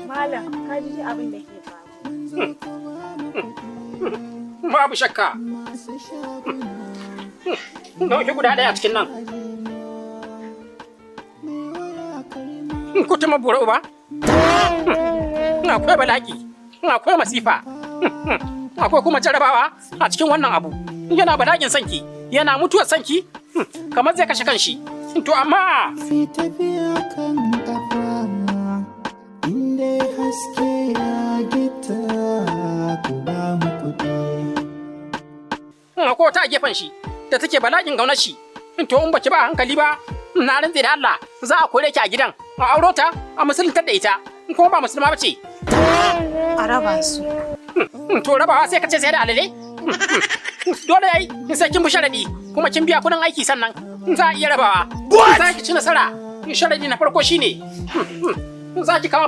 Malam, ka ji abin da ke faruwa. Babu shakka. Dauki guda ɗaya a cikin nan. Kutuma bura uba. Akwai bala'i, akwai masifa, akwai kuma jarabawa a cikin wannan abu. Yana bala'in sanki, yana mutuwar sanki, kamar zai kashe kanshi. To amma Fi tafiya kan kafa inda haske ya gita, ku ba mu kuɗi. Akwai wata a gefen shi da take bala'in gaunar shi. To in baki ba hankali ba, na rantse da Allah za a kore ki a gidan, a auro ta, a musuluntar da ita, kuma ba musulma bace. A raba su. To rabawa sai ka ce sai da alale? Dole yayi sai kin bi sharadi kuma kin biya kuɗin aiki, sannan za a iya rabawa. Za ki ci nasara. Sharadi na farko shine za ki kawo